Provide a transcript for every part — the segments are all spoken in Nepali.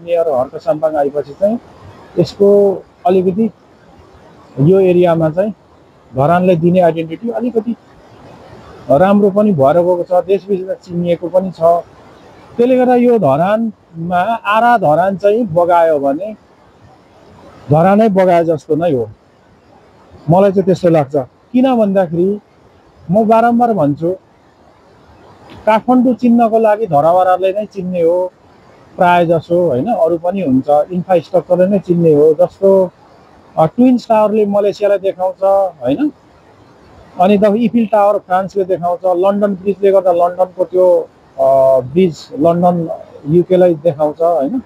नियर हर्क साम्पाङ आएपछि चाहिँ यसको अलिकति यो एरियामा चाहिँ धरानलाई दिने आइडेन्टिटी अलिकति राम्रो पनि भएर गएको छ, देशविदेशमा चिनिएको पनि छ। त्यसले गर्दा यो धरानमा आरा धरान चाहिँ बगायो भने धरानै बगाए जस्तो नै हो, मलाई चाहिँ त्यस्तो लाग्छ। किन भन्दाखेरि म बारम्बार भन्छु काठमाडौँ चिन्नको लागि धरावरले नै चिन्ने हो प्राय जसो हैन, अरू पनि हुन्छ, इन्फ्रास्ट्रक्चरले नै चिन्ने हो। जस्तो ट्विन्स टावरले मलेसियालाई देखाउँछ हैन, अनि त इफिल टावर फ्रान्सले देखाउँछ, लन्डन ब्रिजले गर्दा लन्डनको त्यो ब्रिज लन्डन युकेलाई देखाउँछ हैन।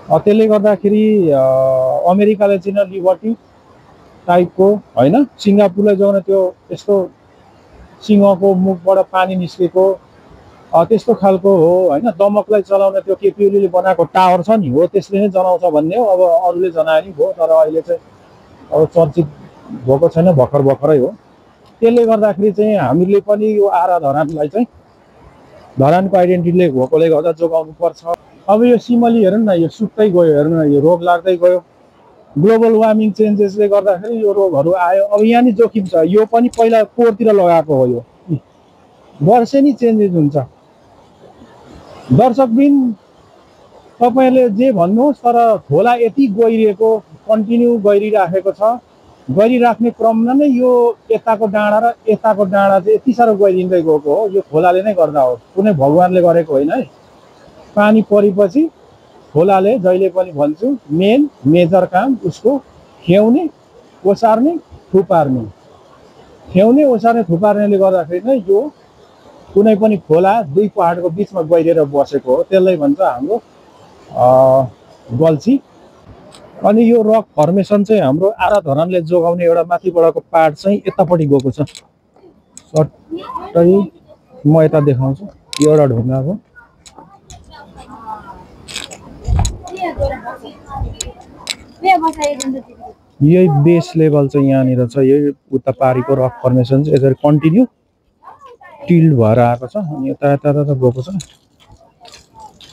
त्यसले गर्दाखेरि अमेरिकाले चिन्न लिबर्टी टाइपको हैन, सिङ्गापुरलाई जोड्न त्यो यस्तो सिंहको मुखबाट पानी निस्केको त्यस्तो खालको हो हैन। दमकलाई चलाउन त्यो केपी बनाएको टावर छ नि हो, त्यसले नै जनाउँछ भन्ने हो। अब अरूले जनाए नि भयो, तर अहिले चाहिँ अब चर्चित भएको छैन, भर्खर भर्खरै हो। त्यसले गर्दाखेरि चाहिँ हामीले पनि यो आरा धरानलाई चाहिँ धरानको आइडेन्टिटीले भएकोले गर्दा जोगाउनु पर्छ। अब यो सिमली हेर्नु न, यो सुक्दै गयो, हेर्नु न, यो रोग लाग्दै गयो। ग्लोबल वार्मिङ चेन्जेसले गर्दाखेरि यो रोगहरू आयो। अब यहाँ नि जोखिम छ, यो पनि पहिला पोहोरतिर लगाएको हो, यो वर्षेनी चेन्जेस हुन्छ। दर्शकबिन तपाईले जे भन्नुहोस्, तर खोला यति गहिरिएको कन्टिन्यू गहिरिराखेको छ। गहिरिराख्ने क्रममा नै यो यताको डाँडा र यताको डाँडा चाहिँ यति साह्रो गहिरिँदै गएको हो। यो खोलाले नै गर्दा हो, कुनै भगवानले गरेको होइन है। पानी परेपछि खोलाले जहिले पनि भन्छु मेजर काम उसको खेउने ओसार्ने थुपार्ने, खेउने ओसार्ने थुपार्नेले गर्दाखेरि नै यो कुनै पनि खोला दुई पहाडको बिचमा गहिरेर बसेको हो। त्यसलाई भन्छ हाम्रो गल्छी। अनि यो रक फर्मेसन चाहिँ हाम्रो आरा धरानले जोगाउने एउटा माथिबाटको पार्ट चाहिँ यतापट्टि गएको छ। सट्टै म यता देखाउँछु, यो एउटा ढुङ्गाको यही बेस लेभल चाहिँ यहाँनिर छ। यही उता पारीको रक फर्मेसन चाहिँ यसरी कन्टिन्यू टिल्ड भएर आएको छ, अनि यता यता गएको छ।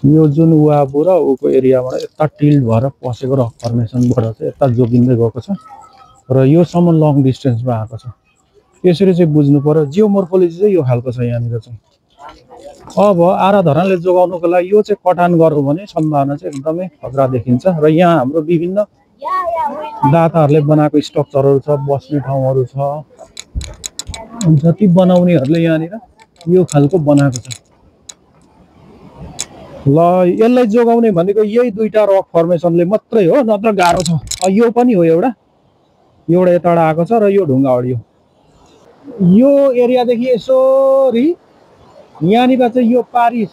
यो जुन वाबु र उको एरियाबाट यता टिल्ड भएर पसेको रक फर्मेसनबाट चाहिँ यता जोगिँदै गएको छ र योसम्म लङ डिस्टेन्समा आएको छ। यसरी चाहिँ बुझ्नु पर्यो। जियोमोर्फोलोजी चाहिँ यो खालको छ यहाँनिर चाहिँ। अब आरा धरानले जोगाउनुको लागि यो चाहिँ कटान गर्यो भने सम्भावना चाहिँ एकदमै खतरा देखिन्छ। र यहाँ हाम्रो विभिन्न दाताहरूले बनाएको स्ट्रक्चरहरू छ, बस्ने ठाउँहरू छ, जति बनाउनेहरूले यहाँनिर यो खालको बनाएको छ। ल यसलाई जोगाउने भनेको यही दुईटा रक फर्मेसनले मात्रै हो, नत्र गाह्रो छ। यो पनि हो एउटा यताबाट आएको छ र यो ढुङ्गा अडियो यो एरियादेखि यसरी यहाँनिर चाहिँ यो पारी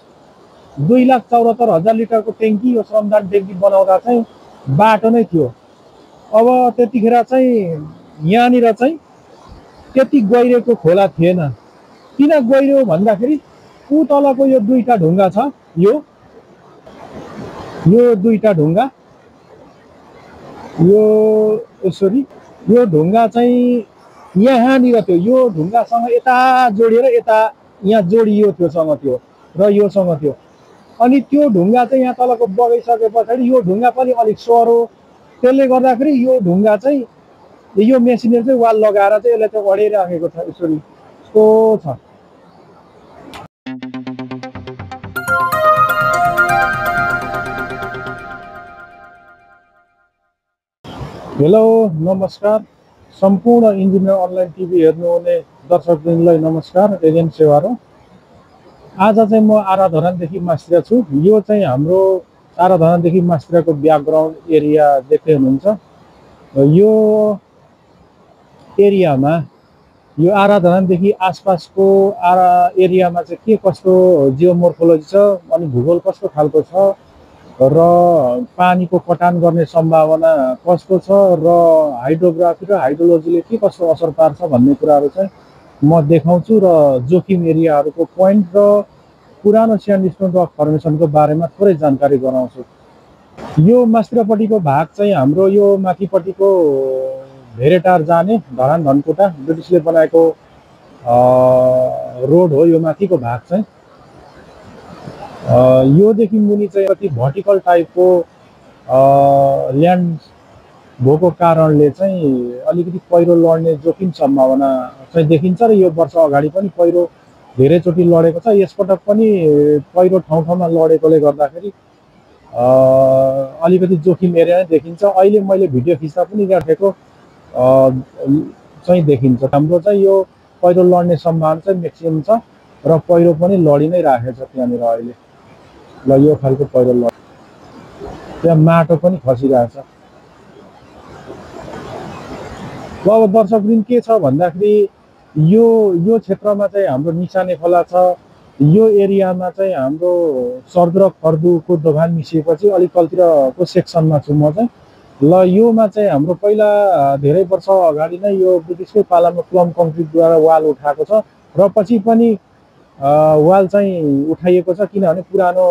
2,74,000 लिटरको ट्याङ्की, यो श्रमदान ट्याङ्की बनाउँदा चाहिँ बाटो नै थियो। अब त्यतिखेर चाहिँ यहाँनिर चाहिँ त्यति गहिरेको खोला थिएन। किन गहिरो भन्दाखेरि ऊ तलको यो दुईटा ढुङ्गा छ, यो दुईटा ढुङ्गा, यो यसरी यो ढुङ्गा चाहिँ यहाँनिर थियो। यो ढुङ्गासँग यता जोडिएर यता यहाँ जोडियो त्योसँग थियो र योसँग थियो। अनि त्यो ढुङ्गा चाहिँ यहाँ तलको बगाइसके पछाडि यो ढुङ्गा पनि अलिक सरो, त्यसले गर्दाखेरि यो ढुङ्गा चाहिँ यो मेसिनले चाहिँ वाल लगाएर चाहिँ यसलाई चाहिँ अडेरिराखेको छ। यसरी यस्तो छ। हेलो नमस्कार, सम्पूर्ण इन्जिनियर अनलाइन टिभी हेर्नुहुने दर्शकवृन्दलाई नमस्कार। एजेन्ट सेवा हो। आज चाहिँ म आरा धरानदेखि मास्तिर छु। यो चाहिँ हाम्रो आरा धरानदेखि मास्तिरको ब्याकग्राउन्ड एरिया देख्दै हुनुहुन्छ। यो एरियामा यो आरा धरानदेखि आसपासको आरा एरियामा चाहिँ के कस्तो जियोमोर्फोलोजी छ, अनि भूगोल कस्तो खालको छ, र पानीको कटान गर्ने सम्भावना कस्तो छ, र हाइड्रोग्राफी र हाइड्रोलोजीले के कस्तो असर पार्छ भन्ने कुराहरू चाहिँ म देखाउँछु, र जोखिम एरियाहरूको पोइन्ट र पुरानो स्यान्डस्टोन रक फर्मेसनको बारेमा थोरै जानकारी गराउँछु। यो मास्तिरपट्टिको भाग चाहिँ हाम्रो यो माथिपट्टिको भेरेटार जाने धरान धनकुटा ब्रिटिसले बनाएको रोड हो। यो माथिको भाग चाहिँ योदेखि मुनि चाहिँ कति भर्टिकल टाइपको ल्यान्ड भएको कारणले चाहिँ अलिकति पहिरो लड्ने जोखिम सम्भावना चाहिँ देखिन्छ र यो वर्ष अगाडि पनि पहिरो धेरैचोटि लडेको छ। यसपटक पनि पहिरो ठाउँ ठाउँमा लडेकोले गर्दाखेरि अलिकति जोखिम एरिया नै देखिन्छ। अहिले मैले भिडियो खिच्दा पनि राखेको चाहिँ देखिन्छ। हाम्रो चाहिँ यो पहिरो लड्ने सम्भावना चाहिँ म्याक्सिमम छ र पहिरो पनि लडी नै राखेको छ त्यहाँनिर अहिले। ल यो खालको पहिरो लड, त्यहाँ माटो पनि खसिरहेछ। ल अब दर्शकवृन्द के छ भन्दाखेरि यो क्षेत्रमा चाहिँ हाम्रो निसाने खोला छ। यो एरियामा चाहिँ हाम्रो सर्दु र खर्दुको दोभान मिसिएपछि अलिक तलतिरको सेक्सनमा छु म चाहिँ। ल योमा चाहिँ हाम्रो पहिला धेरै वर्ष अगाडि नै यो ब्रिटिसकै पालामा प्लम कङ्क्रिटद्वारा वाल उठाएको छ र पछि पनि वाल चाहिँ उठाइएको छ, किनभने पुरानो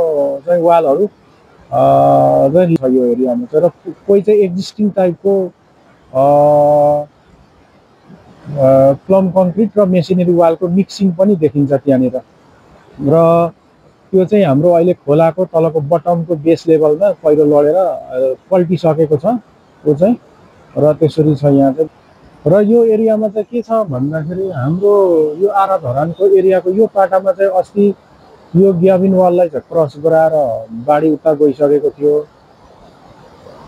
चाहिँ वालहरू छ यो एरियामा चाहिँ। र कोही चाहिँ एक्जिस्टिङ टाइपको प्लम कङ्क्रिट र मेसिनरी वालको मिक्सिङ पनि देखिन्छ त्यहाँनिर। र त्यो चाहिँ हाम्रो अहिले खोलाको तलको बटमको बेस लेभलमा पहिरो लडेर पल्टिसकेको छ त्यो चाहिँ, र त्यसरी छ यहाँ चाहिँ। र यो एरियामा चाहिँ के छ भन्दाखेरि हाम्रो यो आरा धरानको एरियाको यो पाटामा चाहिँ अस्ति यो ग्याबिन वाललाई चाहिँ क्रस गराएर बाढी उता गइसकेको थियो।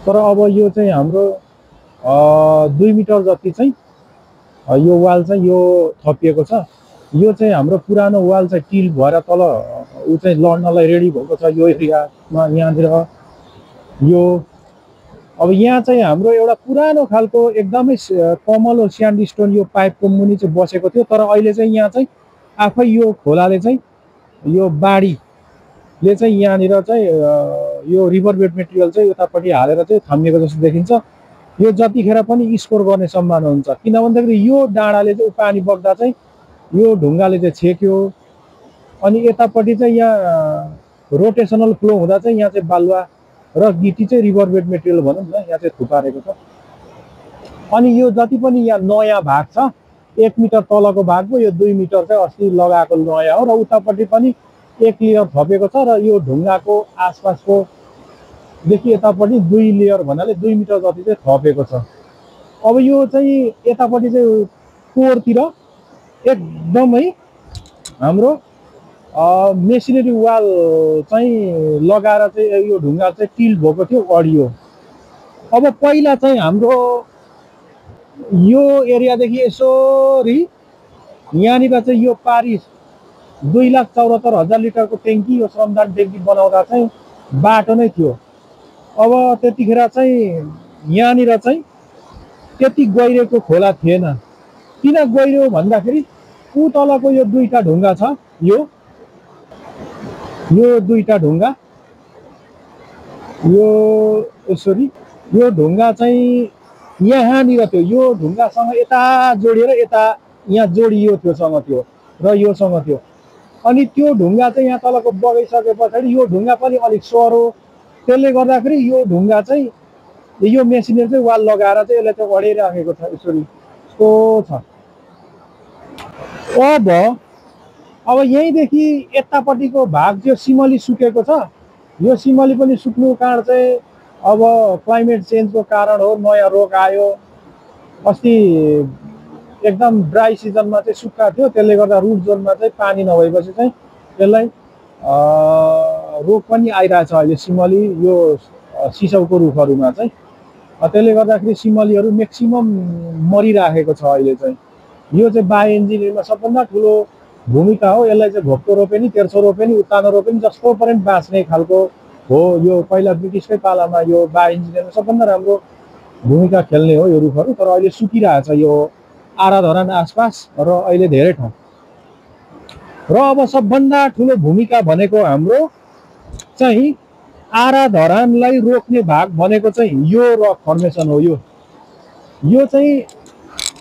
तर अब यो चाहिँ हाम्रो 2 मिटर जति चाहिँ यो वाल चाहिँ यो थपिएको छ। यो चाहिँ हाम्रो पुरानो वाल चाहिँ टिल भएर तल ऊ चाहिँ लड्नलाई रेडी भएको छ यो एरियामा। यहाँतिर यो अब यहाँ चाहिँ हाम्रो एउटा पुरानो खालको एकदमै कमलो स्यान्डस्टोन यो पाइपको मुनि चाहिँ बसेको थियो। तर अहिले चाहिँ यहाँ चाहिँ आफै यो खोलाले चाहिँ यो बाढीले चाहिँ यहाँनिर चाहिँ यो रिभर बेड मेटेरियल चाहिँ उतापट्टि हालेर चाहिँ थामिएको जस्तो देखिन्छ। यो जतिखेर पनि स्कोर गर्ने सम्भावना हुन्छ, किन भन्दाखेरि यो डाँडाले चाहिँ पानी बग्दा चाहिँ यो ढुङ्गाले चाहिँ छेक्यो। अनि यतापट्टि चाहिँ यहाँ रोटेसनल फ्लो हुँदा चाहिँ यहाँ चाहिँ बालुवा र गिटी चाहिँ रिभर बेड मेटेरियल भनौँ न यहाँ चाहिँ थुपारेको छ। अनि यो जति पनि यहाँ नयाँ भाग छ 1 मिटर तलको भागको यो 2 मिटर चाहिँ अस्ति लगाएको नयाँ हो र उतापट्टि पनि 1 लेयर थपेको छ र यो ढुङ्गाको आसपासको देखि यतापट्टि 2 लेयर भन्नाले 2 मिटर जति चाहिँ थपेको छ। अब यो चाहिँ यतापट्टि चाहिँ कोरतिर एकदमै हाम्रो मेसिनरी वाल चाहिँ लगाएर चाहिँ यो ढुङ्गा चाहिँ टिल भएको थियो अडियो। अब पहिला चाहिँ हाम्रो यो एरियादेखि यसरी यहाँनिर चाहिँ यो पारी 2,74,000 लिटरको ट्याङ्की यो श्रमदान ट्याङ्की बनाउँदा चाहिँ बाटो नै थियो। अब त्यतिखेर चाहिँ यहाँनिर चाहिँ त्यति गहिरोको खोला थिएन। किन गहिरो भन्दाखेरि ऊ तलको यो 2टा ढुङ्गा छ, यो 2टा ढुङ्गा यो यसरी यो ढुङ्गा चाहिँ यहाँनिर थियो। यो ढुङ्गासँग यता जोडिएर यता यहाँ जोडियो त्योसँग थियो र योसँग थियो। अनि त्यो ढुङ्गा चाहिँ यहाँ तलको बगाइसके पछाडि यो ढुङ्गा पनि अलिक सरो, त्यसले गर्दाखेरि यो ढुङ्गा चाहिँ यो मेसिनरी चाहिँ वाल लगाएर चाहिँ यसलाई चाहिँ अडाइराखेको छ यसरी यस्तो छ। अब यहीँदेखि यतापट्टिको भाग जो सिमली सुकेको छ, यो सिमली पनि सुक्नु कारण चाहिँ अब क्लाइमेट चेन्जको कारण हो, नयाँ रोग आयो। अस्ति एकदम ड्राई सिजनमा चाहिँ सुक्खा थियो, त्यसले गर्दा रुट जोनमा चाहिँ पानी नभएपछि चाहिँ त्यसलाई रोग पनि आइरहेछ अहिले सिमली यो सिसौको रुखहरूमा चाहिँ। त्यसले गर्दाखेरि सिमलीहरू म्याक्सिमम मरिराखेको छ अहिले चाहिँ। यो चाहिँ बायो इन्जिनियरिङमा सबभन्दा ठुलो भूमिका हो। यसलाई चाहिँ घोप्टो रोपेनी, तेर्सो रोपेनी, उत्तानो रोपेनी जस्तो पनि बाँच्ने खालको हो। यो पहिला ब्रिटिसकै पालामा यो बायो इन्जिनियरिङमा सबभन्दा राम्रो भूमिका खेल्ने हो यो रुखहरू। तर अहिले सुकिरहेछ यो आरा धरान आसपास र अहिले धेरै ठाउँ। र अब सबभन्दा ठुलो भूमिका भनेको हाम्रो चाहिँ आरा धरानलाई रोक्ने भाग भनेको चाहिँ यो रक फर्मेसन हो। यो चाहिँ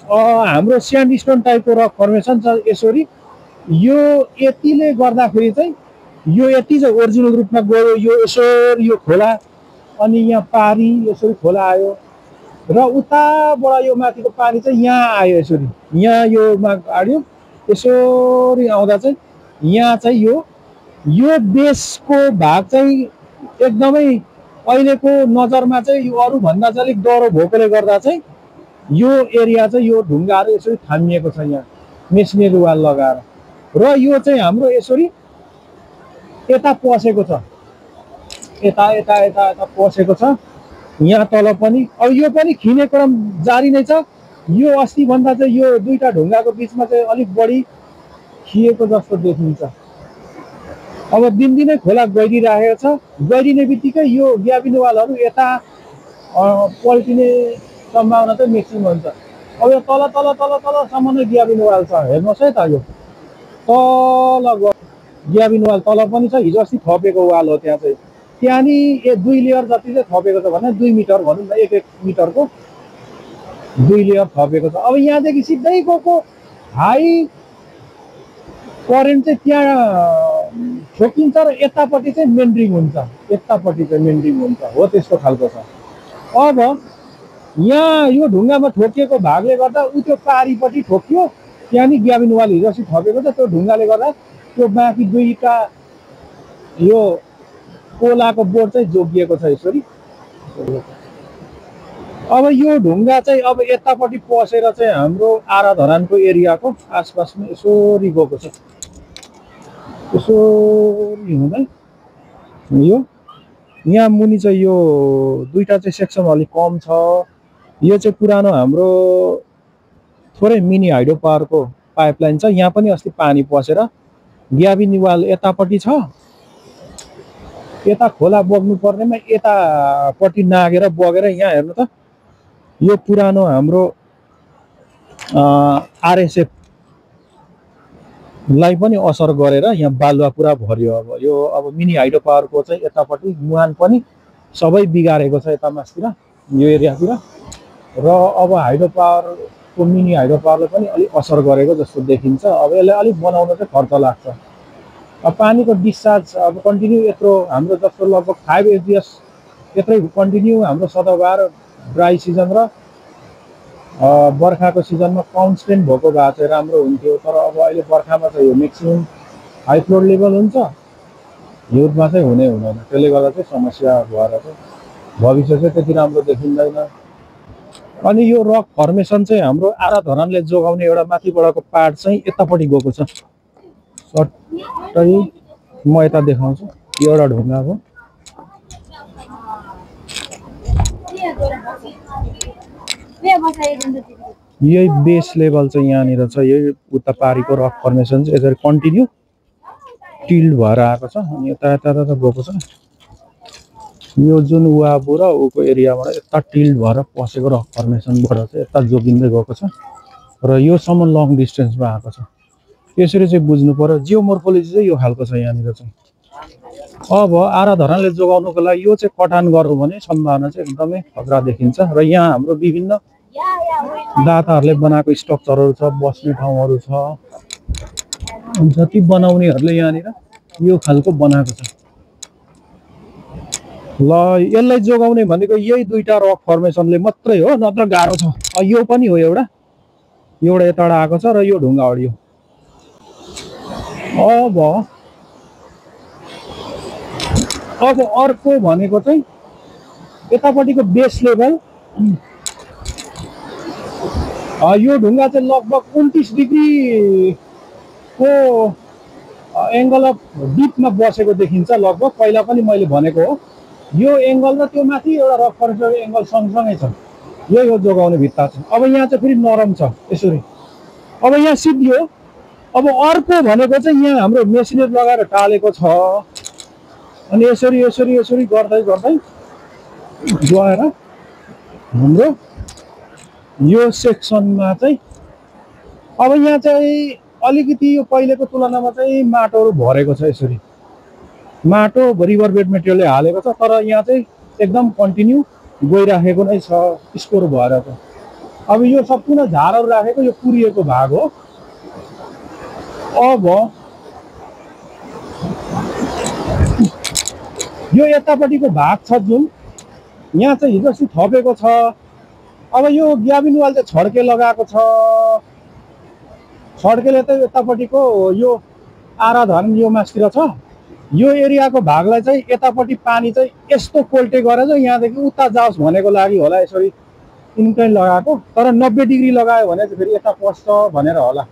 हाम्रो स्यान्डस्टोन टाइपको रक फर्मेसन छ यसरी। यो यतिले गर्दाखेरि चाहिँ यो यति चाहिँ ओरिजिनल रूपमा गयो, यो यसरी यो खोला अनि यहाँ पारी यसरी खोला आयो र उताबाट यो माथिको पानी चाहिँ यहाँ आयो यसरी, यहाँ योमा आड्यो यसरी आउँदा चाहिँ यहाँ चाहिँ यो यो बेसको भाग चाहिँ एकदमै अहिलेको नजरमा चाहिँ यो अरूभन्दा चाहिँ अलिक डह्रो भएकोले गर्दा चाहिँ यो एरिया चाहिँ यो ढुङ्गाहरू यसरी थामिएको छ यहाँ मेसिनरी वाल लगाएर र यो चाहिँ हाम्रो यसरी यता पसेको छ यता यता यता यता पसेको छ यहाँ तल पनि अब यो पनि खिने क्रम जारी नै छ यो अस्तिभन्दा चाहिँ यो दुईटा ढुङ्गाको बिचमा चाहिँ अलिक बढी खिएको जस्तो देखिन्छ अब दिनदिनै खोला गइदिरहेको छ गइदिने बित्तिकै यो ग्याबिन वालहरू यता पल्टिने सम्भावना चाहिँ मेक्सिमम हुन्छ अब यो तल तल तल तलसम्म नै ग्याबिन वाल छ हेर्नुहोस् है त यो तल ग्याबिन वाल तल पनि छ हिजो अस्ति थपेको वाल हो त्यहाँ चाहिँ त्यहाँनि 2 लेयर जति चाहिँ थपेको छ भने 2 मिटर भनौँ न 1 मिटरको 2 लेयर थपेको छ अब यहाँदेखि सिधै गएको हाई करेन्ट चाहिँ त्यहाँ ठोकिन्छ र यतापट्टि चाहिँ मेन्ड्रिङ हुन्छ यतापट्टि चाहिँ मेन्ड्रिङ हुन्छ हो त्यस्तो खालको छ अब यहाँ यो ढुङ्गामा ठोकिएको भागले गर्दा उ त्यो पारिपट्टि ठोकियो त्यहाँनि ग्याबिन वाल हिजो अस्ति थपेको छ त्यो ढुङ्गाले गर्दा त्यो बाँकी दुईटा यो कोलाको बोर्ड चाहिँ जोगिएको छ यसरी अब यो ढुङ्गा चाहिँ अब यतापट्टि पसेर चाहिँ हाम्रो आराधरानको एरियाको आसपासमा यसरी गएको छ यसरी हुँदै यो यहाँ मुनि चाहिँ यो दुईटा चाहिँ सेक्सन अलिक कम छ यो चाहिँ पुरानो हाम्रो थोरै मिनी हाइड्रो पावरको पाइपलाइन छ यहाँ पनि अस्ति पानी पसेर ग्याबिन वाल यतापट्टि छ यता खोला बग्नु पर्नेमा यतापट्टि नागेर बगेर यहाँ हेर्नु त यो पुरानो हाम्रो आरएसएफ लाई पनि असर गरेर यहाँ बालुवा पुरा भर्यो अब यो अब मिनी हाइड्रो पावरको चाहिँ यतापट्टि मुहान पनि सबै बिगारेको छ यता मासतिर यो एरियातिर र अब हाइड्रो पावरको मिनी हाइड्रो पावरले पनि अलिक असर गरेको जस्तो देखिन्छ अब यसलाई अलिक बनाउन चाहिँ खर्च लाग्छ अब पानीको डिस्चार्ज अब कन्टिन्यू यत्रो हाम्रो जस्तो लगभग 5 एचडिएस यत्रै कन्टिन्यू हाम्रो सदाबहार ड्राई सिजन र बर्खाको सिजनमा कन्स्टेन्ट भएको भए चाहिँ राम्रो हुन्थ्यो तर अब अहिले बर्खामा चाहिँ यो म्याक्सिमम हाई फ्लोड लेभल हुन्छ हिउँदमा चाहिँ हुँदैन त्यसले गर्दा चाहिँ समस्या भएर चाहिँ भविष्य चाहिँ त्यति राम्रो देखिँदैन अनि यो रक फर्मेसन चाहिँ हाम्रो आराधरानले जोगाउने एउटा माथिबाटको पार्ट चाहिँ यतापट्टि गएको छ सट्टै म यता देखाउँछु यो एउटा ढुङ्गा हो यही बेस लेभल चाहिँ यहाँनिर छ यही उता पारीको रक फर्मेसन चाहिँ यसरी कन्टिन्यू टिल्ड भएर आएको छ अनि यता यता यता गएको छ यो जुन वाबु र उको एरियाबाट यता टिल्ड भएर पसेको रक फर्मेसनबाट चाहिँ यता जोगिँदै गएको छ र योसम्म लङ डिस्टेन्समा आएको छ यसरी चाहिँ बुझ्नु पर्यो जियोमोर्फोलोजी चाहिँ यो खालको छ यहाँनिर चाहिँ अब आराधरानले जोगाउनुको लागि यो चाहिँ कटान गर्नु भने सम्भावना चाहिँ एकदमै खतरा देखिन्छ र यहाँ हाम्रो विभिन्न दाताहरूले बनाएको स्ट्रक्चरहरू छ बस्ने ठाउँहरू छ जति बनाउनेहरूले यहाँनिर यो खालको बनाएको छ ल यसलाई जोगाउने भनेको यही दुईटा रक फर्मेसनले मात्रै हो नत्र गाह्रो छ यो पनि हो एउटा यताबाट आएको छ र यो ढुङ्गा अडियो अब अर्को भनेको चाहिँ यतापट्टिको बेस लेभल यो ढुङ्गा चाहिँ लगभग 29 डिग्रीको एङ्गल अफ डिपमा बसेको देखिन्छ लगभग पहिला पनि मैले भनेको हो यो एङ्गल र त्यो माथि एउटा रक फर्मेसन एङ्गल सँगसँगै छ यही हो जोगाउने भित्ता छ अब यहाँ चाहिँ फेरि नरम छ यसरी अब यहाँ सिद्धियो अब अर्को भनेको चाहिँ यहाँ हाम्रो मेसिनरी लगाएर टालेको छ अनि यसरी यसरी यसरी गर्दै गर्दै गएर हाम्रो यो सेक्सनमा चाहिँ अब यहाँ चाहिँ अलिकति यो पहिलेको तुलनामा चाहिँ माटोहरू भरेको छ यसरी माटो रिभर बेड मेटेरियलले हालेको छ तर यहाँ चाहिँ एकदम कन्टिन्यू गइराखेको नै छ स्कोर भएर चाहिँ अब यो सम्पूर्ण झारहरू राखेको यो पुरिएको भाग हो अब यो यतापट्टिको भाग छ जुन यहाँ चाहिँ हिजो अस्ति थपेको छ अब यो ग्याबिन वाल चाहिँ छड्के लगाएको छ छड्केले चाहिँ यतापट्टिको यो आराधरान यो मासतिर छ यो एरियाको भागलाई चाहिँ यतापट्टि पानी चाहिँ यस्तो कोल्टे गरेर चाहिँ यहाँदेखि उता जाओस् भनेको लागि होला यसरी इन्क्लाइन लगाएको। तर 90 डिग्री लगायो भने चाहिँ फेरि यता पस्छ भनेर होला।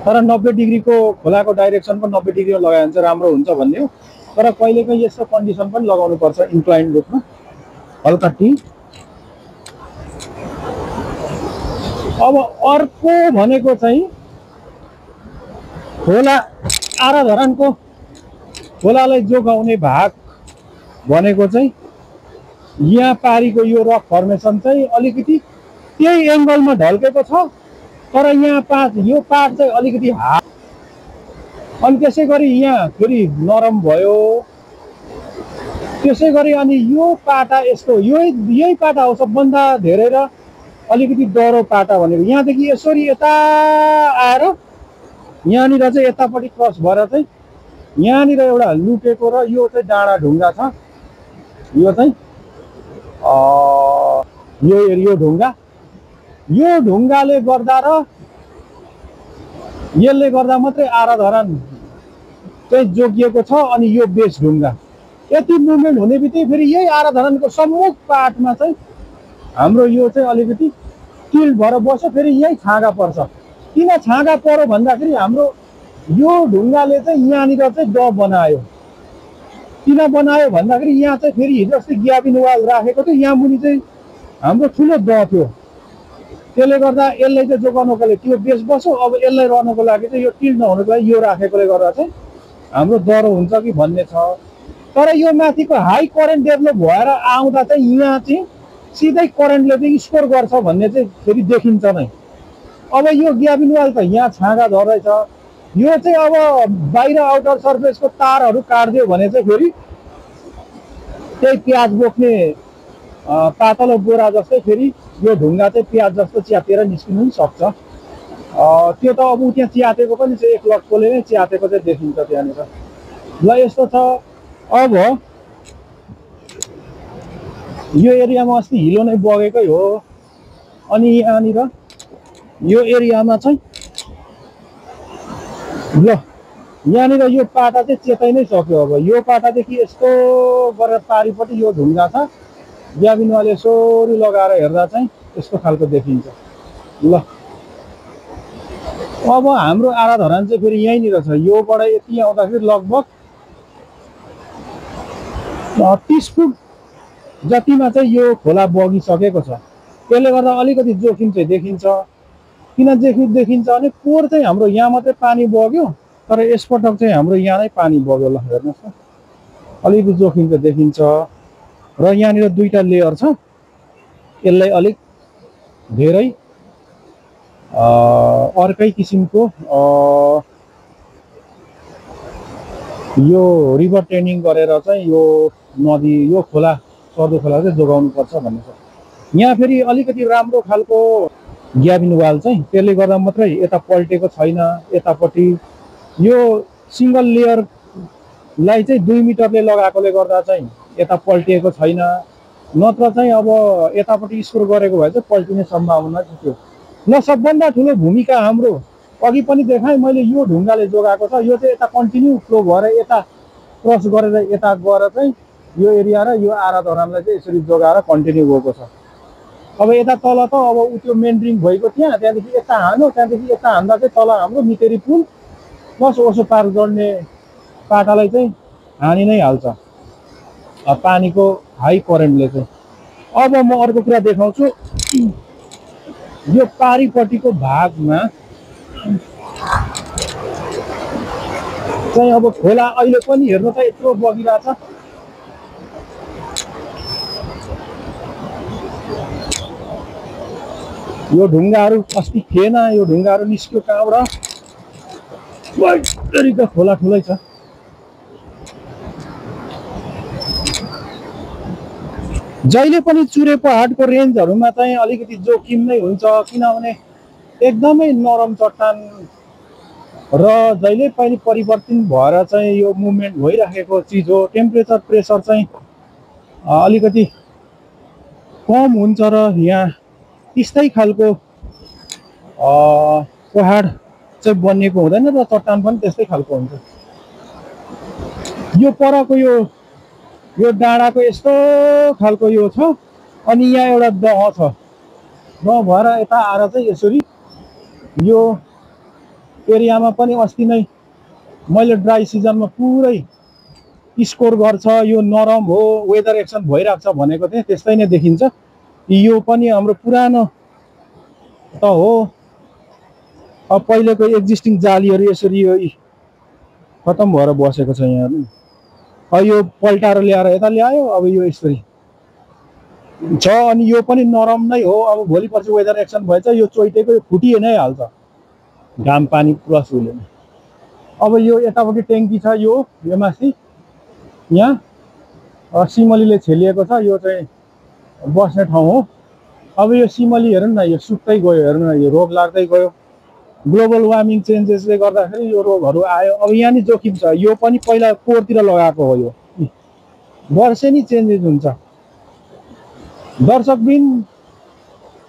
तर 90 डिग्रीको खोलाको डाइरेक्सन पनि 90 डिग्रीमा लगायो भने चाहिँ राम्रो हुन्छ भन्ने हो। तर कहिलेकाहीँ यस्तो कन्डिसन पनि लगाउनु पर्छ इन्क्लाइन रूपमा हल्का टी। अब अर्को भनेको चाहिँ खोला आराधरानको खोलालाई जोगाउने भाग भनेको चाहिँ यहाँ पारीको यो रक फर्मेसन चाहिँ अलिकति त्यही एङ्गलमा ढल्केको छ। तर यहाँ यो पार्ट चाहिँ अलिकति अनि त्यसै गरी यहाँ फेरि नरम भयो। त्यसै गरी अनि यो पाटा यस्तो यही पाटा हो सबभन्दा धेरै र अलिकति डह्रो पाटा भनेको। यहाँदेखि यसरी यता आएर यहाँनिर चाहिँ यतापट्टि क्रस भएर चाहिँ यहाँनिर एउटा लुकेको र यो चाहिँ डाँडा ढुङ्गा छ। यो चाहिँ यो ढुङ्गा, यो ढुङ्गाले गर्दा र यसले गर्दा मात्रै आराधरान चाहिँ जोगिएको छ। अनि यो बेस ढुङ्गा यति मुभमेन्ट हुने बित्तिकै फेरि यही आराधरानको सम्मुख पार्टमा चाहिँ हाम्रो यो चाहिँ अलिकति टिल्ट भएर बस्छ। फेरि यही छाँगा पर्छ। किन छाँगा पर्यो भन्दाखेरि हाम्रो यो ढुङ्गाले चाहिँ यहाँनिर चाहिँ ड बनायो। किन बनायो भन्दाखेरि यहाँ चाहिँ फेरि हिजो अस्ति ग्याबिन वाल राखेको थियो, यहाँ मुनि चाहिँ हाम्रो ठुलो ड थियो। त्यसले गर्दा यसलाई चाहिँ जोगाउनको लागि त्यो बेस बस्यो। अब यसलाई रहनको लागि चाहिँ यो टिल्ट नहुनुको लागि यो राखेकोले गर्दा चाहिँ हाम्रो डह्रो हुन्छ कि भन्ने छ। तर यो माथिको हाई करेन्ट डेभलप भएर आउँदा चाहिँ यहाँ चाहिँ सिधै करेन्टले चाहिँ स्कोर गर्छ भन्ने चाहिँ फेरि देखिन्छ नै। अब यो ग्याबिन वाल त यहाँ छाँगा झर्दैछ। यो चाहिँ अब बाहिर आउटर सर्फेसको तारहरू काट्दियो भने चाहिँ फेरि त्यही प्याज बोक्ने पातलो बोरा जस्तै फेरि यो ढुङ्गा चाहिँ प्याज जस्तो च्यातेर निस्किनु पनि सक्छ। त्यो त अब त्यहाँ च्यातेको पनि चाहिँ एक लक्कोले नै च्यातेको चाहिँ देखिन्छ त्यहाँनिर। ल यस्तो छ। अब यो एरियामा अस्ति हिलो नै बगेकै हो। अनि यहाँनिर यो एरियामा चाहिँ ल यहाँनिर यो पाटा चाहिँ चेताइ नै सक्यो। अब यो पाटादेखि यस्तो गरेर पारिपट्टि यो ढुङ्गा छ। ग्याबिनवाले यसरी लगाएर हेर्दा चाहिँ यस्तो खालको देखिन्छ। ल अब हाम्रो आराधरान चाहिँ फेरि यहीँनिर छ। योबाट यति आउँदाखेरि लगभग 30 फुट जतिमा चाहिँ यो खोला बगिसकेको छ। त्यसले गर्दा अलिकति जोखिम चाहिँ देखिन्छ। किन जोखिम देखिन्छ भने पोहोर चाहिँ हाम्रो यहाँ मात्रै पानी बग्यो, तर यसपटक चाहिँ हाम्रो यहाँ नै पानी बग्यो। ल हेर्नुहोस् न, अलिकति जोखिम चाहिँ देखिन्छ। र यहाँनिर दुईटा लेयर छ। यसलाई अलिक धेरै अर्कै किसिमको यो रिभर ट्रेनिङ गरेर चाहिँ यो नदी यो खोला सर्दो खोला चाहिँ जोगाउनुपर्छ भन्ने छ। यहाँ फेरि अलिकति राम्रो खालको ग्याबिन वाल चाहिँ त्यसले गर्दा मात्रै यता पल्टेको छैन। यतापट्टि यो सिङ्गल लेयरलाई चाहिँ 2 मिटरले लगाएकोले गर्दा चाहिँ यता पल्टिएको छैन। नत्र चाहिँ अब यतापट्टि स्कोर गरेको भए चाहिँ पल्टिने सम्भावना थियो। ल सबभन्दा ठुलो भूमिका हाम्रो अघि पनि देखाएँ मैले, यो ढुङ्गाले जोगाएको छ। यो चाहिँ यता कन्टिन्यू फ्लो भएर यता क्रस गरेर यता गएर चाहिँ यो एरिया र यो आराधरानलाई चाहिँ यसरी जोगाएर कन्टिन्यू गएको छ। अब यता तल त अब त्यो मेन ड्रिङ भएको त्यहाँदेखि यता हान्यो, त्यहाँदेखि यता हान्दा चाहिँ तल हाम्रो मितेरी पुल प्लस ओसो पार गर्ने पाटालाई चाहिँ हानि नै हाल्छ पानीको हाई करेन्टले चाहिँ। अब म अर्को कुरा देखाउँछु। यो पारिपट्टिको भागमा चाहिँ अब खोला अहिले पनि हेर्नु त यत्रो बगिरहेछ। यो ढुङ्गाहरू अस्ति थिएन, यो ढुङ्गाहरू निस्क्यो कहाँबाट। तरिका खोला ठुलै छ। जहिले पनि चुरे पहाडको रेन्जहरूमा चाहिँ अलिकति जोखिम नै हुन्छ। किनभने एकदमै नरम चट्टान र जहिले पनि परिवर्तन भएर चाहिँ यो मुभमेन्ट भइराखेको चिज हो। टेम्परेचर प्रेसर चाहिँ अलिकति कम हुन्छ र यहाँ त्यस्तै खालको पहाड चाहिँ बनिएको हुँदैन र चट्टान पनि त्यस्तै खालको हुन्छ। यो परको यो डाँडाको यस्तो खालको यो छ। अनि यहाँ एउटा दह छ, दह भएर यता आएर चाहिँ यसरी यो एरियामा पनि अस्ति नै मैले ड्राई सिजनमा पुरै स्कोर गर्छ, यो नरम हो, वेदर एक्सन भइरहेको छ भनेको थिएँ। त्यस्तै नै देखिन्छ। यो पनि हाम्रो पुरानो त हो, अब पहिलेको एक्जिस्टिङ जालीहरू यसरी यो खतम भएर बसेको छ यहाँ। अब यो पल्टाएर ल्याएर यता ल्यायो, अब यो यसरी छ। अनि यो पनि नरम नै हो। अब भोलि पर्सि वेदर एक्सन भएछ यो चोइटेको फुटिए नै हाल्छ, घाम पानी प्लस उले। अब यो यतापट्टि ट्याङ्की छ, यो माथि यहाँ सिमलीले छेलिएको छ, यो चाहिँ बस्ने ठाउँ हो। अब यो सिमली हेर्नु न, यो सुक्दै गयो, हेर्नु न, यो रोग लाग्दै गयो। ग्लोबल वार्मिङ चेन्जेसले गर्दाखेरि यो रोगहरू आयो। अब यहाँ नि जोखिम छ। यो पनि पहिला पोहोरतिर लगाएको हो, यो वर्षेनी चेन्जेस हुन्छ। दर्शकबिन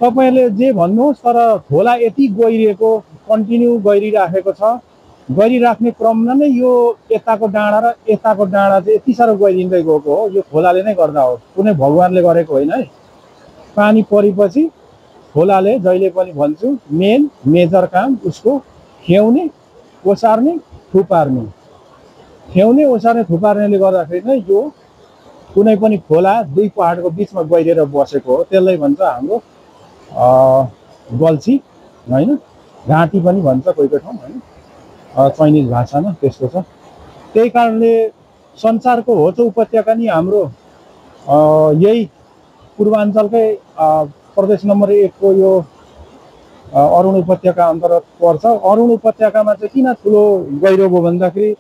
तपाईँले जे भन्नुहोस्, तर खोला यति गहिरिएको, कन्टिन्यू गहिरिराखेको छ। गहिरिराख्ने क्रममा नै यो यताको डाँडा र यताको डाँडा चाहिँ यति साह्रो गहिरिँदै गएको हो। यो खोलाले नै गर्दा हो, कुनै भगवान्ले गरेको होइन है। पानी परेपछि खोलाले जहिले पनि भन्छु मेजर काम उसको खेउने, ओसार्ने, थुपार्ने। खेउने, ओसार्ने, थुपार्नेले गर्दाखेरि नै यो कुनै पनि खोला दुई पहाडको बिचमा गहिरेर बसेको हो। त्यसलाई भन्छ हाम्रो गल्छी होइन, घाँटी पनि भन्छ कोही कोही ठाउँ होइन, चाइनिज भाषामा त्यस्तो छ। त्यही कारणले संसारको होचो उपत्यका नि हाम्रो यही पूर्वाञ्चलकै प्रदेश नम्बर 1 को यो अरुण उपत्यका अन्तर्गत पर्छ। अरुण उपत्यकामा चाहिँ किन ठुलो गहिरो भयो भन्दाखेरि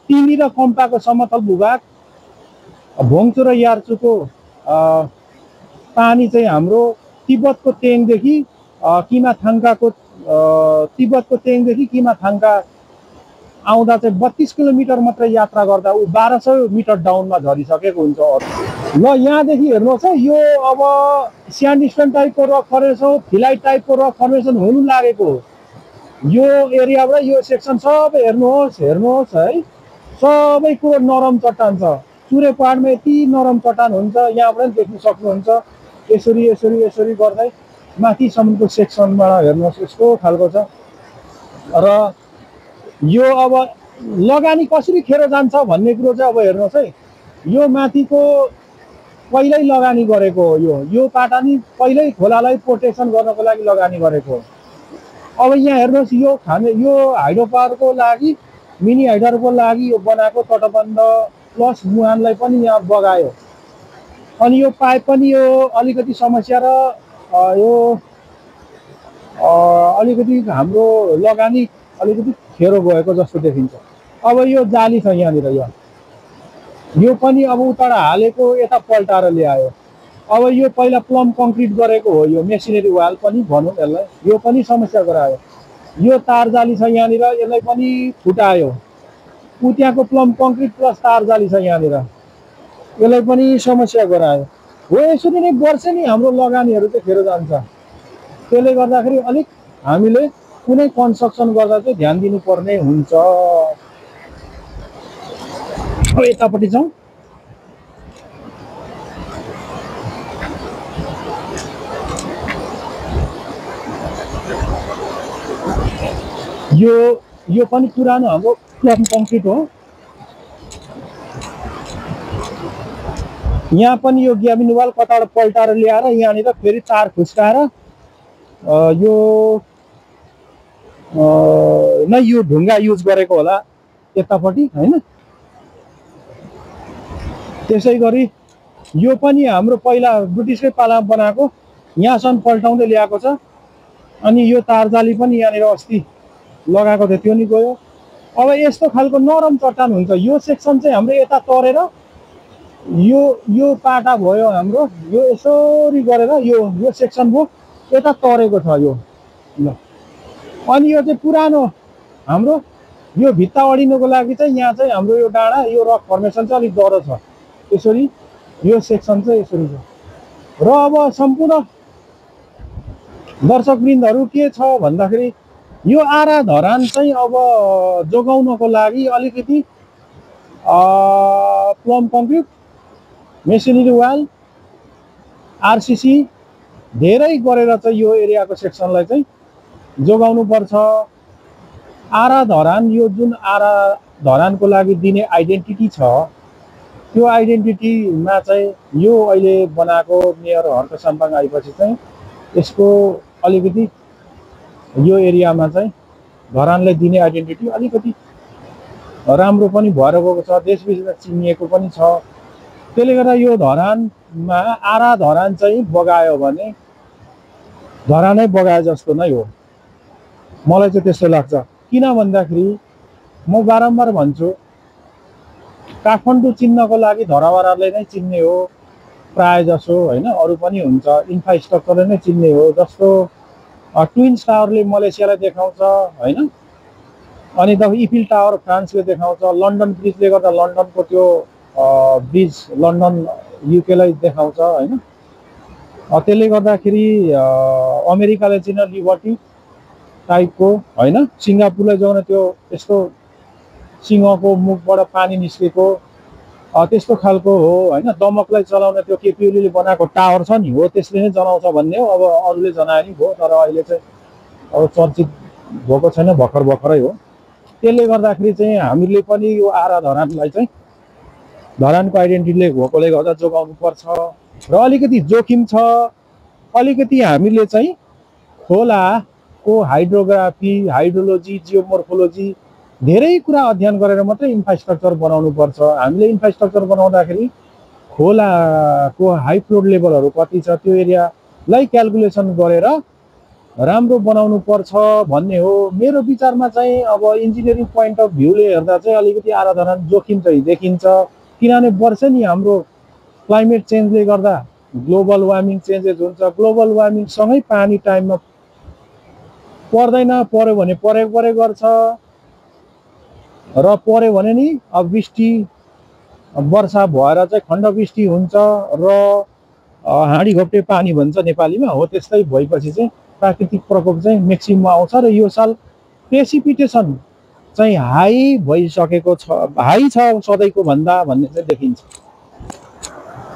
तिमी र कम्पाको समतल भूभाग, भोङचु र यार्चुको पानी चाहिँ हाम्रो तिब्बतको तेङदेखि किमाथाङकाको तिब्बतको तेङदेखि किमाथाङका आउँदा चाहिँ 32 किलोमिटर मात्र यात्रा गर्दा ऊ 1200 मिटर डाउनमा झरिसकेको हुन्छ। ल यहाँदेखि हेर्नुहोस् है, यो अब स्यान्डस्टोन टाइपको रक फर्मेसन, फिलाइट टाइपको रक फर्मेसन हुनु लागेको यो एरियाबाट यो सेक्सन सबै हेर्नुहोस् है, सबै कुरो नरम चट्टान छ। चुरे पहाडमा यति नरम चट्टान हुन्छ, यहाँबाट पनि देख्न सक्नुहुन्छ। यसरी यसरी यसरी गर्दै माथिसम्मको सेक्सनबाट हेर्नुहोस् यस्तो खालको छ। र यो अब लगानी कसरी खेर जान्छ भन्ने कुरो चाहिँ अब हेर्नुहोस् है, यो माथिको पहिल्यै लगानी गरेको हो। यो पाटा नि पहिल्यै खोलालाई प्रोटेक्सन गर्नको लागि लगानी गरेको हो। अब यहाँ हेर्नुहोस्, यो हाइड्रो पावरको लागि, मिनी हाइडरको लागि यो बनाएको तटबन्ध प्लस मुहानलाई पनि यहाँ बगायो। अनि यो पाइप पनि यो अलिकति समस्या र यो अलिकति हाम्रो लगानी अलिकति खेरो गएको जस्तो देखिन्छ। अब यो जाली छ यहाँनिर, यो पनि अब उताबाट हालेको यता पल्टाएर ल्यायो। अब यो पहिला प्लम कङ्क्रिट गरेको हो, यो मेसिनरी वाल पनि भनौँ यसलाई, यो पनि समस्या गरायो। यो तार जाली छ यहाँनिर, यसलाई पनि फुटायो। त्यहाँको प्लम कङ्क्रिट प्लस तार जाली छ यहाँनिर, यसलाई पनि समस्या गरायो। हो यसरी नै वर्षे नि हाम्रो लगानीहरू चाहिँ खेर जान्छ। त्यसले गर्दाखेरि अलिक हामीले कुनै कन्स्ट्रक्सन गर्दा चाहिँ ध्यान दिनुपर्ने हुन्छ। अब यतापट्टि जाउँ। यो पनि पुरानो हाम्रो प्लम कङ्क्रिट हो। यहाँ पनि यो ग्याबिन वाल कताबाट पल्टाएर ल्याएर यहाँनिर फेरि तार खुस्काएर यो नै यो ढुङ्गा युज गरेको होला यतापट्टि होइन। त्यसै गरी यो पनि हाम्रो पहिला ब्रिटिसकै पालामा बनाएको, यहाँसम्म पल्टाउँदै ल्याएको छ। अनि यो तार जाली पनि यहाँनिर अस्ति लगाएको थियो, त्यो नि गयो। अब यस्तो खालको नरम चट्टान हुन्छ। यो सेक्सन चाहिँ हाम्रो यता तरेर यो पाटा भयो हाम्रो, यो यसरी गरेर यो सेक्सन भयो यता तरेको छ यो। ल अनि यो चाहिँ पुरानो हाम्रो यो भित्ता अडिनुको लागि चाहिँ यहाँ चाहिँ हाम्रो यो डाँडा, यो रक फर्मेसन चाहिँ अलिक डह्रो छ। यसरी यो सेक्सन चाहिँ यसरी छ। र अब सम्पूर्ण दर्शकवृन्दहरू के छ भन्दाखेरि यो आरा धरान चाहिँ अब जोगाउनको लागि अलिकति plum concrete, machinery wall, RCC धेरै गरेर चाहिँ यो एरियाको सेक्सनलाई चाहिँ जोगाउनु पर्छ। आरा धरान यो जुन आरा धरानको लागि दिने आइडेन्टिटी छ, त्यो आइडेन्टिटीमा चाहिँ यो अहिले बनाएको मेयर हर्क साम्पाङ आएपछि चाहिँ यसको अलिकति यो एरियामा चाहिँ धरानलाई दिने आइडेन्टिटी अलिकति राम्रो पनि भएर गएको छ, देशविदेशमा चिनिएको पनि छ। त्यसले गर्दा यो धरानमा आरा धरान चाहिँ बगायो भने धरानै बगाए जस्तो नै हो, मलाई चाहिँ त्यस्तो लाग्छ। किन भन्दाखेरि म बारम्बार भन्छु, काठमाडौँ चिन्नको लागि धरावरले नै चिन्ने हो प्राय जसो होइन, अरू पनि हुन्छ, इन्फ्रास्ट्रक्चरले नै चिन्ने हो। जस्तो ट्विन्स टावरले मलेसियालाई देखाउँछ होइन, अनि त इफिल टावर फ्रान्सले देखाउँछ, लन्डन ब्रिजले गर्दा लन्डनको त्यो ब्रिज लन्डन युकेलाई देखाउँछ होइन। त्यसले गर्दाखेरि अमेरिकाले चिन्न लिबर्टी टाइपको होइन, सिङ्गापुरलाई जोगाउने त्यो यस्तो सिंहको मुखबाट पानी निस्केको त्यस्तो खालको हो होइन। दमकलाई चलाउने त्यो केपी ओलीले बनाएको टावर छ नि, हो त्यसले नै जनाउँछ भन्ने हो। अब अरूले जनाए नि भयो, तर अहिले चाहिँ अब चर्चित भएको छैन, भर्खर भर्खरै हो। त्यसले गर्दाखेरि चाहिँ हामीले पनि यो आरा धरानलाई चाहिँ धरानको आइडेन्टिटीले भएकोले गर्दा जोगाउनु पर्छ र अलिकति जोखिम छ। अलिकति हामीले चाहिँ खोलाको हाइड्रोग्राफी, हाइड्रोलोजी, जियोमोर्फोलोजी धेरै कुरा अध्ययन गरेर मात्रै इन्फ्रास्ट्रक्चर बनाउनु पर्छ। हामीले इन्फ्रास्ट्रक्चर बनाउँदाखेरि खोलाको हाई फ्लोड लेभलहरू कति छ त्यो एरियालाई क्यालकुलेसन गरेर राम्रो बनाउनु पर्छ भन्ने हो मेरो विचारमा। चाहिँ अब इन्जिनियरिङ पोइन्ट अफ भ्यूले हेर्दा चाहिँ अलिकति आरा धरान जोखिम चाहिँ देखिन्छ, किनभने वर्ष नि हाम्रो क्लाइमेट चेन्जले गर्दा ग्लोबल वार्मिङ चेन्जेस हुन्छ। ग्लोबल वार्मिङसँगै पानी टाइममा पर्दैन, पर्यो भने परे गर्छ र पर्यो भने नि अब वृष्टि वर्षा भएर चाहिँ खण्डवृष्टि हुन्छ र हाँडी घोप्टे पानी भन्छ नेपालीमा, हो त्यस्तै भएपछि चाहिँ प्राकृतिक प्रकोप चाहिँ मेक्सिमम आउँछ। र यो साल प्रेसिपिटेसन चाहिँ हाई भइसकेको छ, हाई छ सधैँको भन्दा भन्ने चाहिँ देखिन्छ।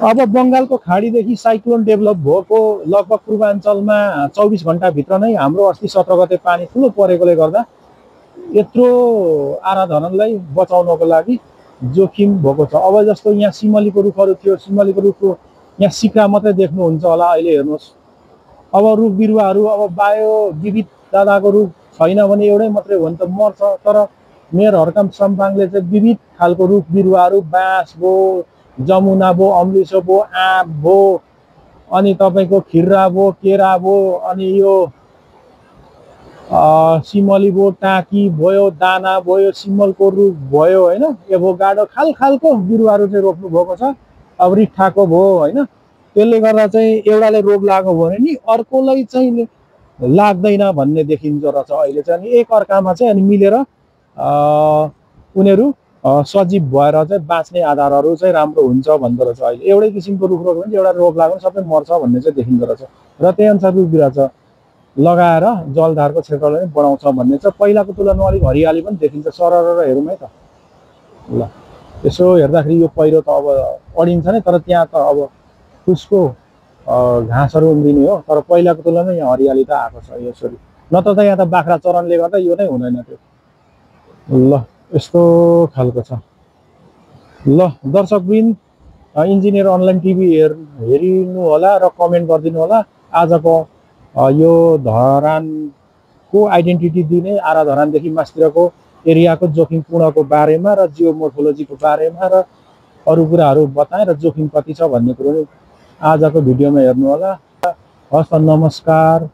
अब बङ्गालको खाडीदेखि साइक्लोन डेभलप भएको लगभग पूर्वाञ्चलमा 24 घण्टाभित्र नै हाम्रो अस्ति 17 गते पानी ठुलो परेकोले गर्दा यत्रो आरा धरानलाई बचाउनको लागि जोखिम भएको छ। अब जस्तो यहाँ सिमलीको रुखहरू थियो, सिमलीको रुखको यहाँ सिक्रा मात्रै देख्नुहुन्छ होला अहिले, हेर्नुहोस् अब रुख बिरुवाहरू अब बायो विविधताको रुख छैन भने एउटै मात्रै हो भने त मर्छ। तर मेयर हर्क साम्पाङले चाहिँ विविध खालको रुख बिरुवाहरू, बाँस भयो, जमुना भयो, अम्लिसो भयो, आँप भयो, अनि तपाईँको खिर्रा भयो, केरा भयो, अनि यो सिमली भयो, टाँकी भयो, दाना भयो, सिमलको रुख भयो होइन, एभोकाडो खालको बिरुवाहरू चाहिँ रोप्नु भएको छ। अब रिट्ठाको भयो होइन, त्यसले गर्दा चाहिँ एउटाले रोग लाग्यो भने नि अर्कोलाई चाहिँ लाग्दैन भन्ने देखिन्छ रहेछ अहिले चाहिँ। अनि एक अर्कामा चाहिँ अनि मिलेर उनीहरू सजीव भएर चाहिँ बाँच्ने आधारहरू चाहिँ राम्रो हुन्छ भन्दो रहेछ। अहिले एउटै किसिमको रुख रोप्यो भने एउटा रोग लाग्यो भने सबै मर्छ भन्ने चाहिँ देखिँदो रहेछ र त्यही अनुसार रुख बिरुवा लगाएर जलधारको क्षेत्रलाई पनि बढाउँछ भन्ने चाहिँ पहिलाको तुलनामा अलिक हरियाली पनि देखिन्छ। सरर हेरौँ है त, ल यसो हेर्दाखेरि यो पहिरो त अब अडिन्छ नै, तर त्यहाँ त अब फुसको घाँसहरू उम्रिने हो, तर पहिलाको तुलनामा यहाँ हरियाली त आएको छ यसरी। नत्र त यहाँ त बाख्रा चरनले गर्दा यो नै हुँदैन थियो। ल यस्तो खालको छ। ल दर्शकवृन्द, इन्जिनियर अनलाइन टिभी हेरिनु होला र कमेन्ट गरिदिनु होला। आजको यो धरानको आइडेन्टिटी दिने आरा धरानदेखि मास्तिरको एरियाको जोखिमपूर्णको बारेमा र जियोमोर्फोलोजीको बारेमा र अरू कुराहरू बताएँ र जोखिम कति छ भन्ने कुरो आजको भिडियोमा हेर्नु होला। हस्, नमस्कार।